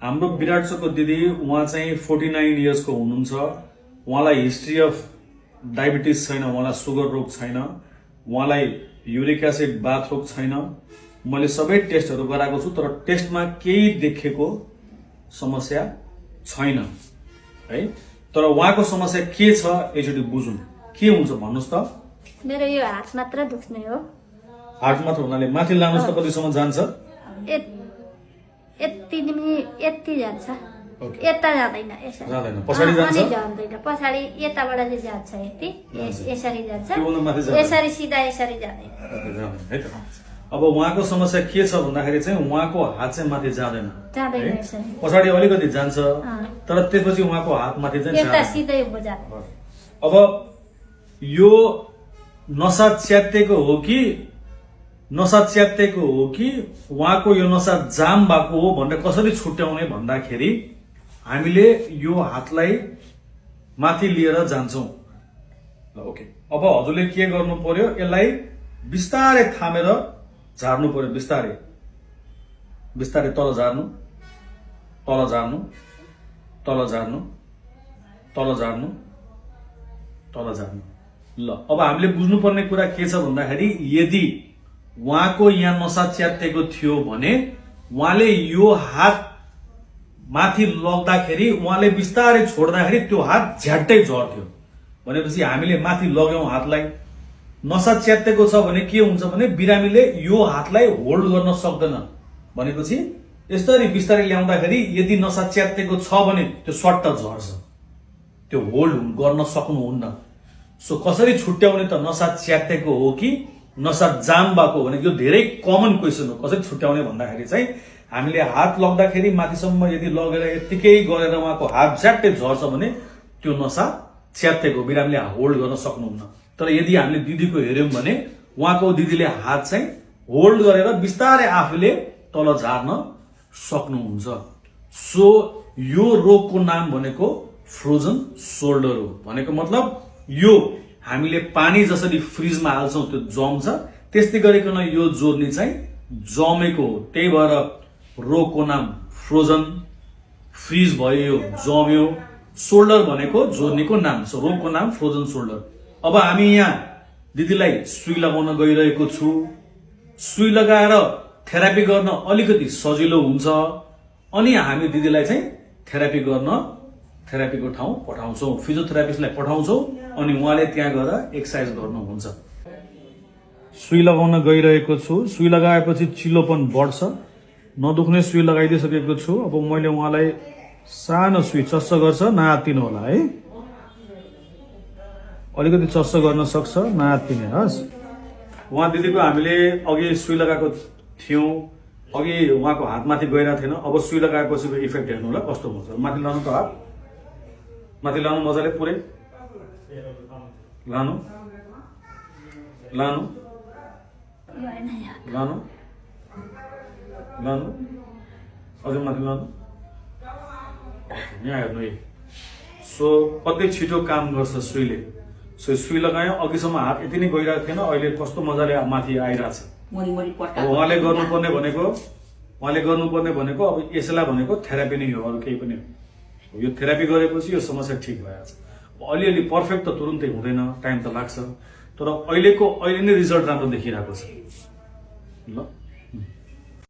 हाम्रो विराट सरको दिदी उहाँ चाहिँ 49 इयर्सको हुनुहुन्छ। उहाँलाई हिस्ट्री अफ डायबिटिज छैन, उहाँलाई सुगर रोग छैन, उहाँलाई युरिक एसिड बाथ रोग छैन। मैले सबै टेस्टहरू गराएको छु तर टेस्टमा केही देखेको समस्या छैन है। तर उहाँको समस्या के छ एकचोटि बुझौँ। के हुन्छ भन्नुस् त? मेरो यो हात मात्र दुख्ने हो। हात मात्र हुनाले माथि लानुस् त कतिसम्म जान्छ? यति जान्छ। Okay. यता जाँदैन, यसरी जाँदैन, पछाडि जान्छ? अनि जाँदैन, पछाडि यताबाट चाहिँ जान्छ, यति यसरी जान्छ, त्योभन्दा माथि जाँदैन? यसरी सिधा यसरी जाँदैन। है त। अब उहाँको समस्या के छ भन्दाखेरि चाहिँ उहाँको हात चाहिँ माथि जाँदैन, जाँदैन, है? यसरी पछाडि अलिकति जान्छ तर त्यसपछि उहाँको हात माथि चाहिँ यता जाँदैन। सिधै जान्छ। अब यो नसा च्यातेको हो कि उहाँको यो नसा जाम भएको हो भनेर कसरी छुट्याउने भन्दाखेरि हामीले यो हातलाई माथि लिएर जान्छौं। ल ओके, अब हजुरले के गर्नु पर्यो, यसलाई बिस्तारै थामेर झार्नु पर्यो। बिस्तारै बिस्तारै तल झार्नु, तल झार्नु, तल झार्नु, तल झार्नु, तल झार्नु। ल अब हामीले बुझ्नुपर्ने कुरा के छ भन्दाखेरि यदि उहाँको यहाँ नसा च्यातेको थियो भने उहाँले यो हात माथि लग्दाखेरि उहाँले बिस्तारै छोड्दाखेरि त्यो हात झ्याट्टै झर्थ्यो। भनेपछि हामीले माथि लग्यौं हातलाई, नसा च्यातेको छ भने के हुन्छ भने बिरामीले यो हातलाई होल्ड गर्न सक्दैन। भनेपछि यसरी बिस्तारै ल्याउँदाखेरि यदि नसा च्यातेको छ भने त्यो सट्ट झर्छ, त्यो होल्ड गर्न सक्नुहुन्न। सो कसरी छुट्याउने त? नसा च्यातेको हो कि नसा जाम भएको भनेको यो धेरै कमन क्वेसन हो। कसरी छुट्याउने भन्दाखेरि चाहिँ हामीले हात लग्दाखेरि माथिसम्म यदि लगेर यतिकै गरेर उहाँको हात झ्याट्टै झर्छ भने त्यो नसा च्यातेको, बिरामीले होल्ड गर्न सक्नुहुन्न। तर यदि हामीले दिदीको हेर्यौं भने उहाँको दिदीले हात चाहिँ होल्ड गरेर बिस्तारै आफूले तल झार्न सक्नुहुन्छ। सो यो रोगको नाम भनेको फ्रोजन सोल्डर हो। भनेको मतलब यो हामीले पानी जसरी फ्रिजमा हाल्छौं त्यो जम्छ, त्यस्तै गरिकन यो जोर्नी चाहिँ जमेको हो। त्यही भएर रोगको नाम फ्रोजन, फ्रिज भयो, यो जम्यो। सोल्डर भनेको जोर्नीको नाम, सो रोगको नाम फ्रोजन सोल्डर। अब हामी यहाँ दिदीलाई सुई लगाउन गइरहेको छु। सुई लगाएर थेरापी गर्न अलिकति सजिलो हुन्छ अनि हामी दिदीलाई चाहिँ थेरापी गर्न थेरापीको ठाउँ पठाउँछौं, फिजियोथेरापिस्टलाई पठाउँछौं अनि उहाँले त्यहाँ गएर एक्सर्साइज गर्नुहुन्छ। सुई लगाउन गइरहेको छु। सुई लगाएपछि चिल्लोपन बढ्छ, नदुख्ने सुई लगाइदिइसकेको छु। अब मैले उहाँलाई सानो सुई चस्स गर्छ, नआत्तिनु होला है, अलिकति चस्स गर्न सक्छ, नआत्तिने हस्। उहाँ दिदीको हामीले अघि सुई लगाएको थियौं, अघि उहाँको हात माथि गइरहेको थिएन। अब सुई लगाएपछिको इफेक्ट हेर्नु होला कस्तो हुन्छ। माथि लानु त, हात माथि लानु, मजाले पुरै लानु, लानु, लानु, लानु, अझै माथि लानु, यहाँ हेर्नु है। सो कति छिटो काम गर्छ सुईले। सो सुई लगायो, अघिसम्म हात यति नै गइरहेको थिएन, अहिले कस्तो मजाले माथि आइरहेछ। उहाँले गर्नुपर्ने भनेको अब यसलाई भनेको थेरापी नै हो, अरू केही पनि हो। यो थेरापी गरेपछि यो समस्या ठिक भइहाल्छ। अलिअलि पर्फेक्ट त तुरुन्तै हुँदैन, टाइम त लाग्छ, तर अहिले नै रिजल्ट राम्रो देखिरहेको छ। ल